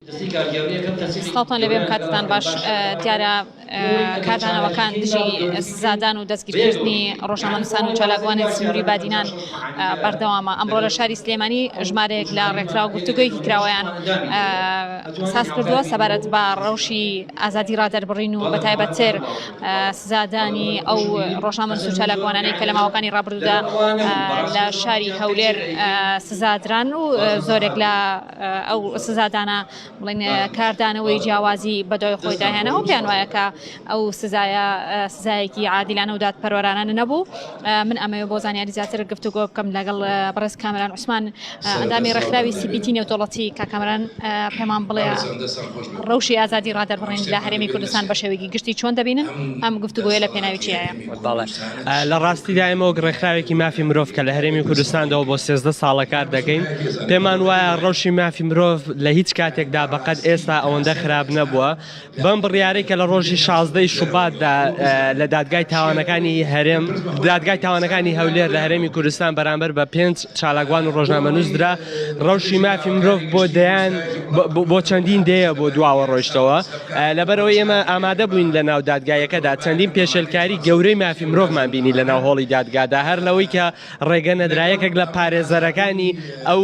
سڵاوتان لێبێ و کاتتان باش. دیارە کاردانەوەکان دژی سزادان و دەستگیرکردنی ڕۆژنامەنووسان و چالاکوانی سنووری بادینان بەردەوامە. ئەمڕۆ لە شاری سلێمانی ژمارەیەک لە ڕێکخراو گفتوگۆیەکی کراوەیان ساز کردووە سەبارەت بە ڕەوشی ئازادی ڕادەربڕین و بەتایبەتتر سزادانی ئەو ڕۆژنامەنووس و چالاکوانانەی کە لە ماوەکانی ڕابردوودا لە شاری هەولێر سزادران و زۆرێک لە ئەو سزادانە بڵێن کاردانەوەی جیاوازی بەدوای خۆیدا هێنا و پێیان وایە کە ئەو سزایە سزایەکی عادیلانە و دادپەروەرانە نەبوو. من ئەمەوێ بۆ زانیاری زیاتر گفتوگۆ بکەم لەگەڵ بەڕێز کامەران عوسمان ئەندامی ڕێکخراوی CPT نێودەوڵەتی. کا کامەران پێمان بڵێ ڕەوشی ئازادی ڕادەربڕین لە هەرێمی کوردستان بە شێوەیەکی گشتی چۆن دەبینن؟ ئەم گفتوگۆیە لە پێناوی چیایە؟ بەڵێ لە ڕاستیدا ئێمە وەک ڕێکخراوێکی مافی مرۆڤ کە لە هەرێمی کوردستاندەوە بۆ 13 ساڵە کار دەکەین پێمان وایە ڕەوشی مافی مرۆڤ لە هیچ کاتێکدا بەقەد ئێستا ئەوەندە خراپ نەبووە. بەم بڕیارەی کە لە ڕۆژی 16 شوباتدا لە دادگای تاوانەکانی هەرێم دادگای تاوانەکانی هەولێر لە هەرێمی کوردستان بەرامبەر بە پێنج چالاکوان و ڕۆژنامەنووس درا ڕەوشی مافی مرۆڤ بۆ دەیان بۆ چەندین دەیە بۆ دواوە ڕۆیشتەوە. لەبەرئەوەی ئێمە ئامادە بووین لە ناو دادگایەکەدا چەندین پێشێلکاری گەورەی مافی مرۆڤمان بینی لە ناو هۆڵی دادگادا هەر لەوەی کە ڕێگە نەدرا یەکێک لە پارێزەرەکانی ئەو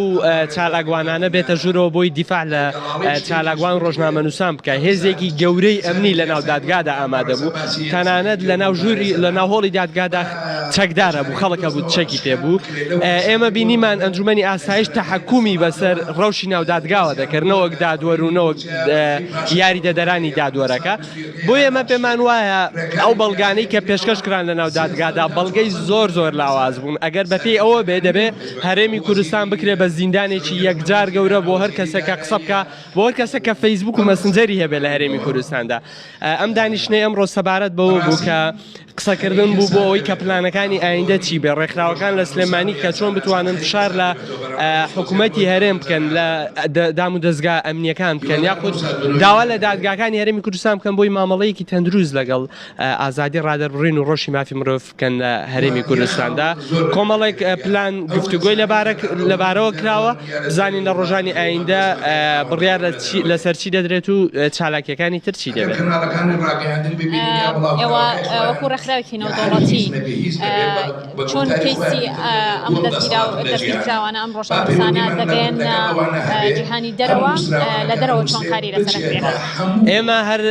چالاکوانانە بێتە ژوورەوە بۆی دیفاع لە چالاکوان ڕۆژنامەنووسان بکە هێزێکی گەورەی ئەمنی لە ناو دادگادا ئامادە بوو تەنانەت لە ناو ژووری لە ناو هۆڵی دادگادا چەکدارە بوو خەڵک هەبوو چەکی پێ بوو ئێمە بینیمان ئەنجومەنی ئاسایش تەحەکومی بەسەر ڕەوشی ناو دادگاوە دەکرد نەوەک دادوەر و نەوەک یاریدەدەرانی دادوەرەکە بۆ ئێمە پێمان وایە ئەو بەڵگانەی کە پێشکەش کران لە ناو دادگادا بەڵگەی زۆر زۆر لاواز بوون ئەگەر بەپێی ئەوە بێ دەبێ هەرێمی کوردستان بکرێ بە زیندانێکی یەکجار گەورە بۆ هەر کەسێک کە قسە بکا بۆ هەر کەسێک کە فەیسبوک و مەسنجەری هەبێ لە هەرێمی کوردستاندا ئەم دانیشتنەی ئەمڕۆ سەبارەت بەوە بوو کە قسەکردن بوو بۆ ئەوەی کە پلانەکانی ئایندە چی بێ ڕێکخراوەکان لە سلێمانی کە چۆن بتوانن فشار لە حکوومەتی هەرێم بکەن لە دام و دەستگا ئەمنیەکان بکەن یاخود داوا لە دادگاکانی هەرێمی کوردستان بکەن بۆی مامەڵەیەکی تەندروست لەگەڵ ئازادی ڕادەربڕین و ڕۆشی مافی مرۆڤ بکەن لە هەرێمی کوردستاندا کۆمەڵێک پلان گفتوگۆی لەبارە لەبارەوە کراوە بزانین لە ڕۆژانی ئایندە بڕیار لەسەر چی دەدرێت و چالاکیەکانی تر چی دەبێت. ئێوە وەکو ڕێکخراوێکی نێودەوڵەتی چۆن کەیسی ئەم دەستگیراوانە ئەم ڕۆژنامەنووسانە دەگەیەننە جیهانی دەرەوە لە دەرەوە چۆن کاری لەسەر ئەکرێت؟ ئێمە هەر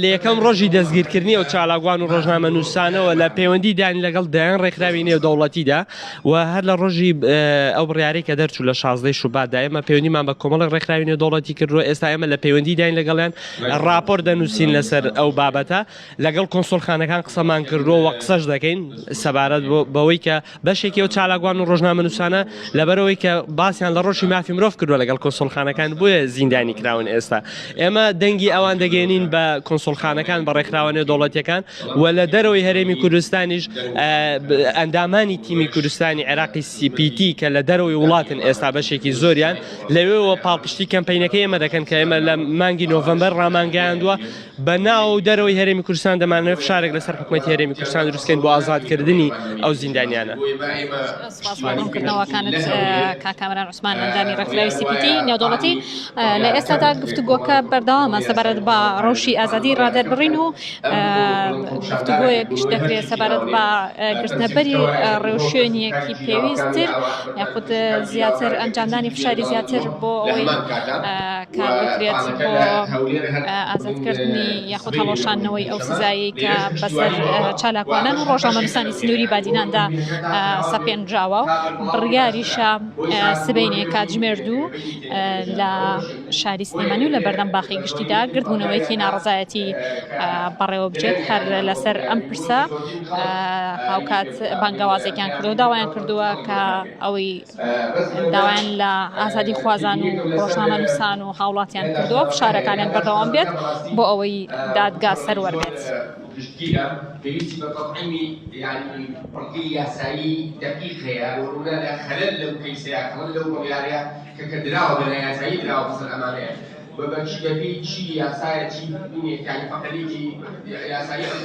لە یەکەم ڕۆژی دەستگیرکردنی ئەو چالاکوان و ڕۆژنامەنووسانەوە لە پەیوەندیداین لەگەڵ دەیان ڕێکخراوی نێودەوڵەتیدا و هەر لە ڕۆژی ئەو بڕیارەی کە دەرچوو لە 16 شوباتدا ئێمە پەیوەندیمان بە کۆمەڵێک ڕێکخراوی نێودەوڵەتی کردووە ئێستا ئێمە لە پەیوەندیداین لەگەڵیان ڕاپۆرت دەنووسین لەسەر ئەو بابەتە لەگەڵ کۆنسۆلخانەکان قسەمان کردووە و قسەش دەکەین سەبارەت بەوەی کە بەشێکی ئەو چالاکوان و ڕۆژنامەنووسانە لەبەرەوەی کە باسیان لە ڕۆژی مافی مرۆڤ کردووە لەگەڵ کۆنسۆلخانەکان بۆیە زیندانی کراون ئێستا ئێمە دەنگی ئەوان دەگەێنین بە کۆنسۆلخانەکان بە ڕێکخراوە نێودەوڵەتیەکان و لە دەرەوەی هەرێمی کوردستانیش ئەندامانی تیمی کوردستانی عێراقی CPT کە لە دەرەوەی وڵاتن ئێستا بەشێکی زۆریان لەوێوە پاڵپشتی کەمپینەکەی ئێمە دەکەن کە ئێمە لە مانگی نۆڤەمبەر ڕامانگەیاندووە بە ناو و دەرەوەی هەرێمی کوردستان دەمانەوێت فشارێک لەسەر حکومەتی هەرێمی کوردستان دروست بکەین بۆ ئازادکردنی ئەو زیندانیانە. سپاس بۆ ڕوونکردنەوەکانت کاک کامەران عوسمان ئەندامی ڕێکخراوی CPT نێودەوڵەتی. لە ئێستادا گفتوگۆکە بەردەوامە سەبارەت بە ڕەوشی ئازادی ڕادەربڕین و گفتوگۆیەکیش دەکرێت سەبارەت بە گرتنەبەری ڕێوشوێنێکی پێویستتر یاخود زیاتر ئەنجامدانی فشاری زیاتر بۆ ئەوەی کار بکرێت بۆ ئازادکردنی یاخود هەڵۆشاندنەوەی ئەو سزایەی کە بەسەر چالاکوانان و ڕۆژنامەنووسانی سنووری بادیناندا سەپێنراوە و بڕیاریشە سبەینێ کاتژمێر دوو لە شاری سلێمانی و لە بەردەم باخی گشتیدا گردبوونەوەیەکی ناڕەزایەتی بەڕێوە بچێت هەر لەسەر ئەم پرسە هاوکات بانگەوازێکیان کردو داوایان کردووە کە ئەوەی داوایان لە ئازادی خوازان و ڕۆژنامەنووسان و هاوڵاتیان کردووە فشارەکانیان بەردەوام بێت بۆ ئەوەی دادگا سەروەر بێت. گشتگیرە، پێویستی بە تەتعیمی یانی بڕگەی یاسایی دەقیق هەیە، بۆ نموونە لە خەلەل لەو کەیسەیا، خەڵەل لەو بڕیارەیا کە کە دراوە بە نایاسایی دراوە بەسەر ئەمانەیە و بە چی بە پێی چی یاسایە چی بوونێک یانی فەقەرێکی یاسایی ئەم.